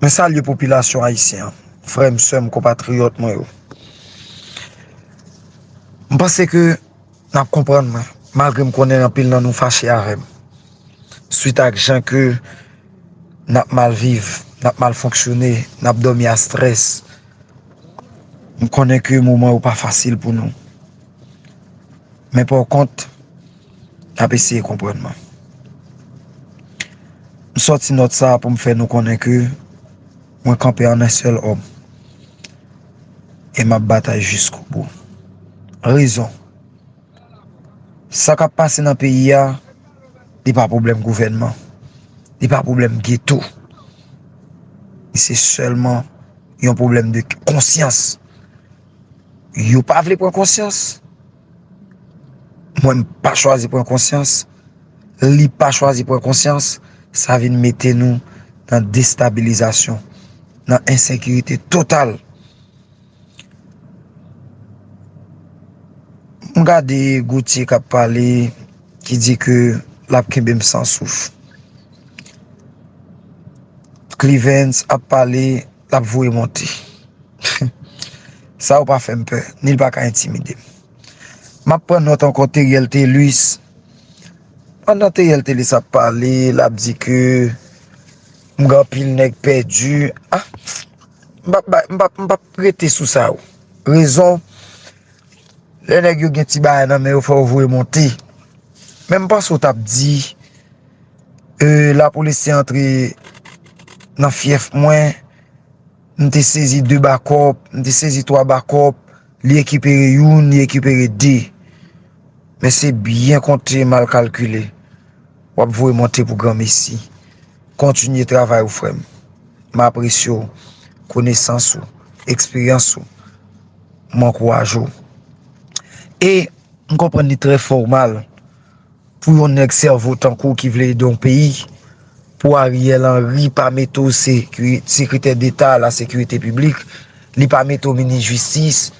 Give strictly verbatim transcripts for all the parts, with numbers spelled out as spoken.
Mwen salye popilasyon ayisyen an, frè m, sè m, konpatriyòt mwen yo. M panse ke n ap konprann mwen, malgre m konnen anpil nan nou fache avè m. Swit ak jan ke n ap mal viv, n ap mal fonksyone, n ap dòmi a strès. M konnen ke moman yo pa fasil pou nou. Men pa kont, n ap eseye konprann mwen. M sòti nòt sa a pou m fè nou konnen ke mwen kanpe an en sèl òm. E m ap batay jiskobou. Rezon. Sa k ap pase nan peyi a, li pa pwoblèm gouvènman. Li pa pwoblèm geto. Li se sèlman yon pwoblèm de konsyans. Yo pa vle pran konsyans. Mwen, m pa chwazi pran konsyans. Li pa chwazi pran konsyans. Sa vin mete nou nan destabilizasyon, nan ensekirite total. M gade Gauthier k ap pale, ki di ke l ap kenbe m san souf. Cleavens ap pale, l ap voye monte. Sa yo pa fè m pè, ni l pa ka entimide m. M ap pran nòt ankò Teriel Thelus. Pandan Teriel Thelus ap pale, l ap di ke m gen anpil nèg pèdi. Ah, m p ap bay, m p ap, m p ap rete sou sa yo. Rezon, lè nèg yo gen ti bagay nan men yo, fò yo voye monte. Men m panse w t ap di, e, lapolis te antre nan fyèf mwen, m te sezi de bakòp, m te sezi twa bakòp, li rekipere youn, li rekipere de. Men se byen konte, mal kalkile. W ap voye monte pou granmesi. Kontinye travay ou, frè m. M apresye w, konesans ou, eksperyans ou. M ankouraje w. E m konprann li trè fòmal pou yon nèg sèvo tankou w ki vle ede yon peyi, pou Ariel Henry pa mete w sekri-, sekretè deta la sekirite piblik, li pa mete w minis jistis.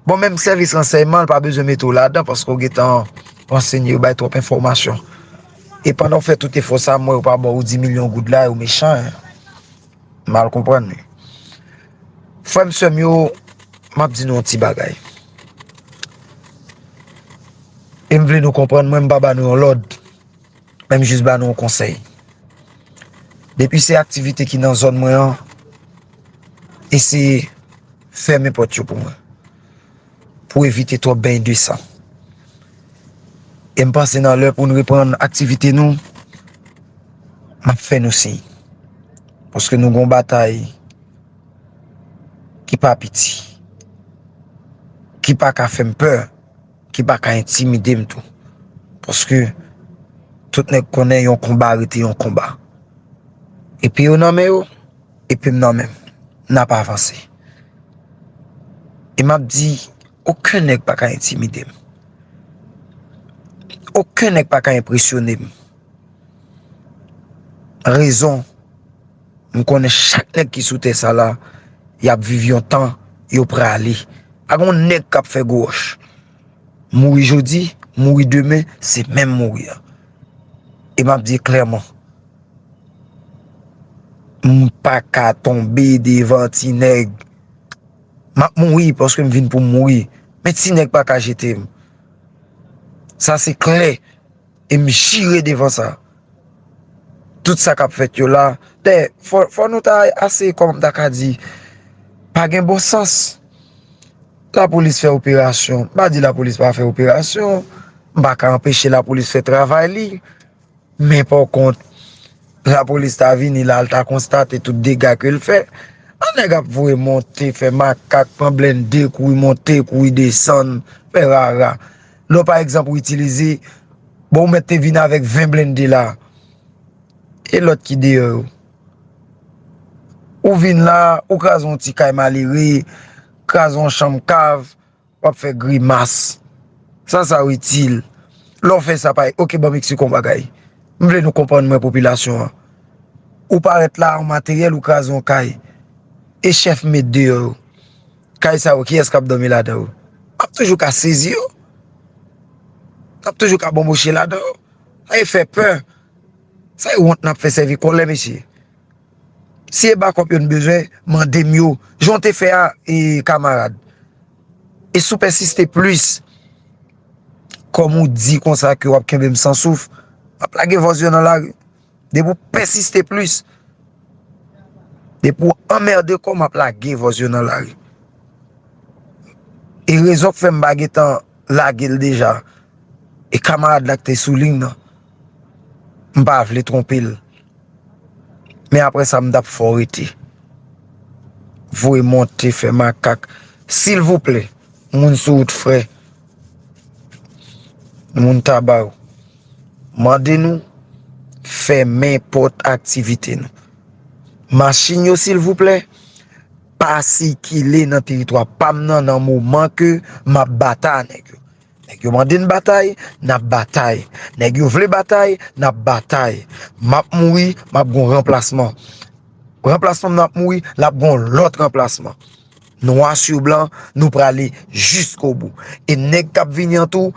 Bon, menm sèvis ransèyman, l pa bezwen mete w ladan, paske w gentan ransenye, yo bay twòp enfòmasyon. E pandan w fè tout efò sa, m wè yo pa ba w di milyon goud la, yo mechan, hein. Mal konprann li. Frè m, sè m yo, m ap di nou yon ti bagay. E m vle nou konprann, mwen, m pa ba nou yon lòd, men m jis ba nou yon konsèy. Depi se aktivite ki nan zòn mwen an, eseye fèmen pòt yo pou mwen, pou evite twòp beny de san. E m panse nan lè pou n reprann aktivite nou, m ap fè nou siy. Paske nou gon batay ki pa piti, ki pa ka fè m pè, ki pa ka entimide m tou. Paske tout nèg konnen yon konba rete yon konba. Epi yo nan men yo, epi m nan men m. N ap avanse. E m ap di, okenn nèg pa ka entimide m. Okenn nèg pa ka enpresyone m. Rezon, m konnen chak nèg ki sou tè sa la, y ap viv yon tan, yo prale. Pa gen yon nèg k ap fè gwo wòch. Mouri jodi, mouri demen, se menm mouri a. E m ap di klèman, m pa ka tonbe devan ti nèg. M ap mouri paske m vin pou m mouri. Men ti nèg pa ka jete m. Sa se klè. E m jire devan sa. Tout sa k ap fèt yo la. Dayè, fò, fò nou ta ase, kòman m ta ka di, pa gen bon sans. Lapolis fè operasyon. M pa di lapolis pa fè operasyon. M pa ka anpeche lapolis fè travay li. Men pa kont, lapolis ta vini la, l ta konstate tout dega ke l fè. An nèg ap voye monte, fè makak, pran blende, kouri monte, kouri desann, fè rara. Lè w, pa egzanp, ou itilize, bon, ou mèt te vin avèk ven blende la. E lòt ki deyò yo? Ou vin la, ou kraze yon ti kay malere, kraze yon chanm kav, w ap fè grimas. Sa sa yo itil? Lè w fè sa, pa, oke, ban m eksplike w yon bagay. M vle nou konprann mwen, popilasyon an. Ou parèt la, yon materyèl, ou kraze yon kay. E chèf met deyò yo. Kay sa yo, kiyès k ap dòmi ladan yo? N ap toujou ka sezi yo. N ap toujou ka bonboche ladan yo. Sa e fè pè. Sa e wont n ap fè sèvi kòlè, mesye. Si e bakòp yo n bezwen, mande m yo. Jan w te fè a, e, kamarad. E si w pèsiste plis, kòm ou di konsa ke w ap kenbe m san souf, m ap lage vòz yo nan lari. Depi w pèsiste plis, depi w anmède kò w, m ap lage vòz yo nan lari. E rezon k fè m pa gentan lage l deja, e kamarad la k te sou liy nan, m pa vle twonpe l. Men apre sa, m t ap fè w rete. Voye monte, fè makak. Silvouplè, moun sou wout frè, moun Tabaw, mande nou fèmen pòt aktivite nou. Machin yo, silvouplè, pa sikile nan teritwa pa m nan, nan moman ke m ap batay ak nèg yo. Nèg yo mande n batay, n ap batay. Nèg yo vle batay, n ap batay. M ap mouri, m ap gon ranplasman. Ranplasman m nan ap mouri, l ap gon lòt ranplasman. Nwa sou blan, nou prale jiskobou. E nèg k ap vini an tou,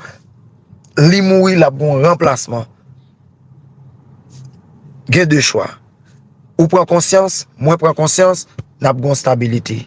li mouri, l ap gon ranplasman. Gen de chwa. Ou pran konsyans, mwen pran konsyans, n ap gon stabilite.